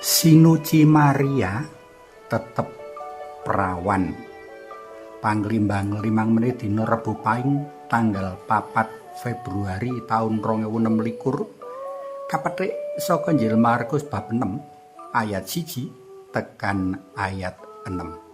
Sinuci Maria tetep prawan. Panglimbang 5 menit dina Rebo Paing tanggal 4 Februari taun 2026 kapetik saka Injil Markus bab 6 ayat 1 tekan ayat 6.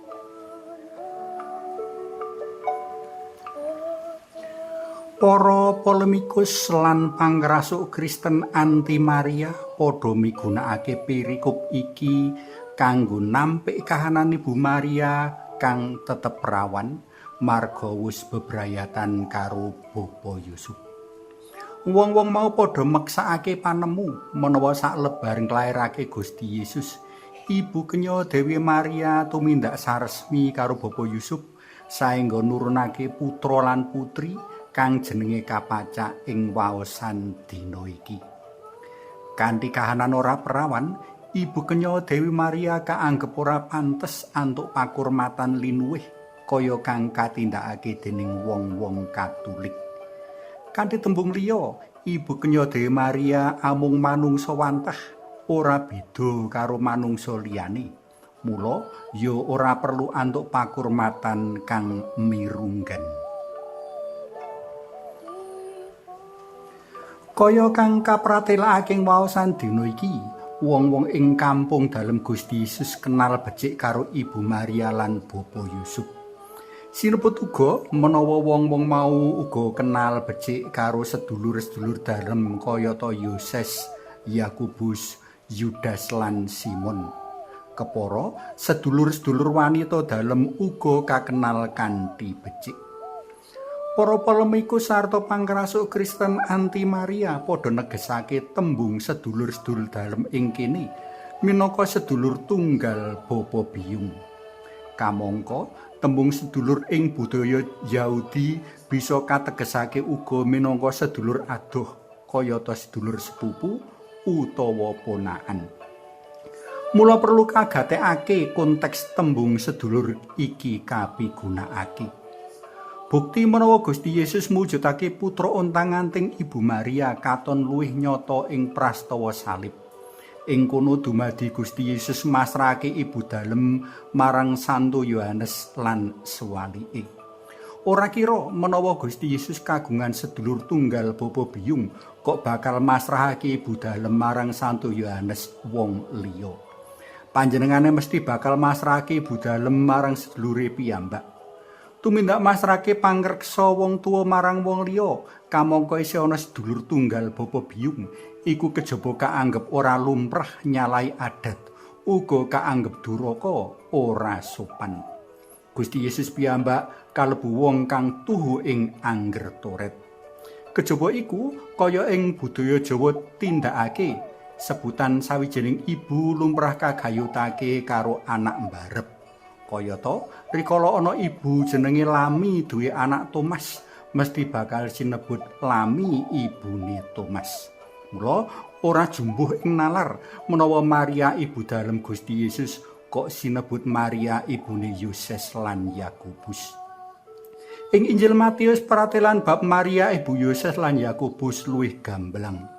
Para polemikus lan pangrasuk Kristen anti Maria padha migunakake perikop iki kanggo nampik kahanan Ibu Maria kang tetep prawan marga wis bebrayatan karo Bapa Yusuf. Wong-wong mau padha meksakake panemu menawa saklebar nglairake Gusti Yesus, Ibu Kenya Dewi Maria tumindak saresmi karo Bapa Yusuf saengga nurunake putra lan putri kang jenenge kapacak ing waosan dina iki. Kanthi kahanan ora perawan, Ibu Kenya Dewi Maria kaanggep ora pantes antuk pakurmatan linuwih kaya kang katindakake dening wong-wong Katolik. Kanthi tembung liya, Ibu Kenya Dewi Maria amung manungsa wantah, ora beda karo manungsa liyane. Mula ya ora perlu antuk pakurmatan kang mirunggan. Kaya kang kapratelakake ing waosan dina iki, wong-wong ing kampung dalem Gusti Yesus kenal becik karo Ibu Maria lan Bapa Yusuf. Sinebut uga menawa wong-wong mau uga kenal becik karo sedulur-sedulur dalem kayata Yoses, Yakobus, Yudas lan Simon. Kepara sedulur-sedulur wanita dalem uga kakenal kanthi becik. Para polemikus sarta pangrasuk Kristen anti Maria padha negesake tembung sedulur-sedulur dalem ing kene minangka sedulur tunggal bapa biyung. Kamangka tembung sedulur ing budaya Yahudi bisa kategesake uga minangka sedulur adoh kayata sedulur sepupu utawa ponakan. Mula perlu kagatekake konteks tembung sedulur iki kapigunakake. Bukti menawa Gusti Yesus mujudake putra ontang-anting Ibu Maria katon luwih nyata ing prastawa salib. Ing kono dumadi Gusti Yesus masrahake ibu dalem marang Santo Yohanes lan sewalike. Ora kira menawa Gusti Yesus kagungan sedulur tunggal bapa biyung kok bakal masrahake ibu dalem marang Santo Yohanes wong liya. Panjenengane mesti bakal masrahake ibu dalem marang sedulure piyambak. Tumindak masrahake pangreksa wong tuwa marang wong liya kamangka isih ana sedulur tunggal bapa biyung iku kejaba kaanggep ora lumrah nyalahi adat uga kaanggep duraka ora sopan. Gusti Yesus piyambak kalebu wong kang tuhu ing angger toret. Kejaba iku kaya ing budaya Jawa tindakake sebutan sawijining ibu lumrah kagayutake karo anak mbarep. Kayata rikala ana ibu jenenge Lami duwe anak Thomas, mesti bakal sinebut Lami ibune Thomas. Mula ora jumbuh ing nalar menawa Maria ibu dalem Gusti Yesus kok sinebut Maria ibune Yoses lan Yakobus. Ing Injil Matius pratelan bab Maria ibu Yoses lan Yakobus luwih gamblang.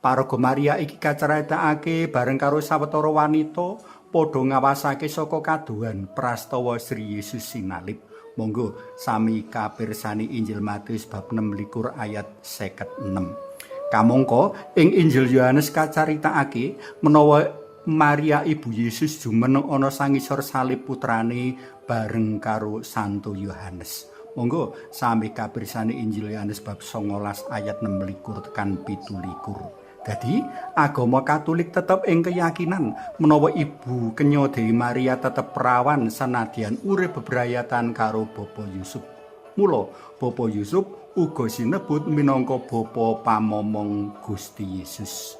Paraga Maria iki kacaritakake bareng karo sawetara wanita padha ngawasake saka kadohan prastawa Sri Yesus sinalib. Monggo sami kapirsani Injil Matius bab 26 ayat 56. Kamangka ing Injil Yohanes kacaritakake menawa Maria ibu Yesus jumeneng ana sangisor salib putrane bareng karo Santo Yohanes. Monggo sami kapirsani Injil Yohanes bab 19 ayat 26 tekan 27. Dadi agama Katolik tetep ing keyakinan menawa Ibu Kenya Dewi Maria tetep perawan senadyan urip bebrayatan karo Bapa Yusuf. Mula Bapa Yusuf uga sinebut minangka bapa pamomong Gusti Yesus.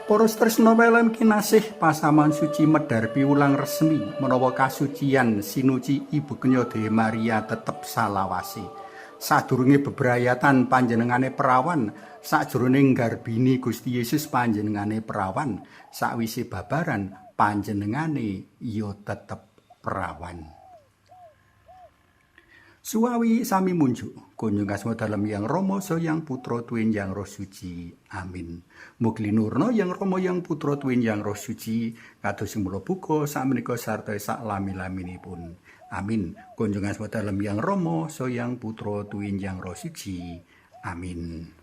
Para tresna welem kinasih, pasaman suci medhar piwulang resmi menawa kasucian sinuci Ibu Kenya Dewi Maria tetep salawase. Sadurunge bebrayatan panjenengane perawan, sakjroning garbini Gusti Yesus panjenengane perawan, sakwise babaran panjenengane ya tetep perawan. Suwawi sami munjuk kunjung asma dalem Yang Rama saha Yang Putra tuwin Yang Roh Suci. Amin. Mugi linurna Yang Rama Yang Putra tuwin Yang Roh Suci kados mula buka sakmenika sarta sak lami-laminipun. Amin. Kunjung asma dalem Yang Rama saha Yang Putra tuwin Yang Roh Suci. Amin.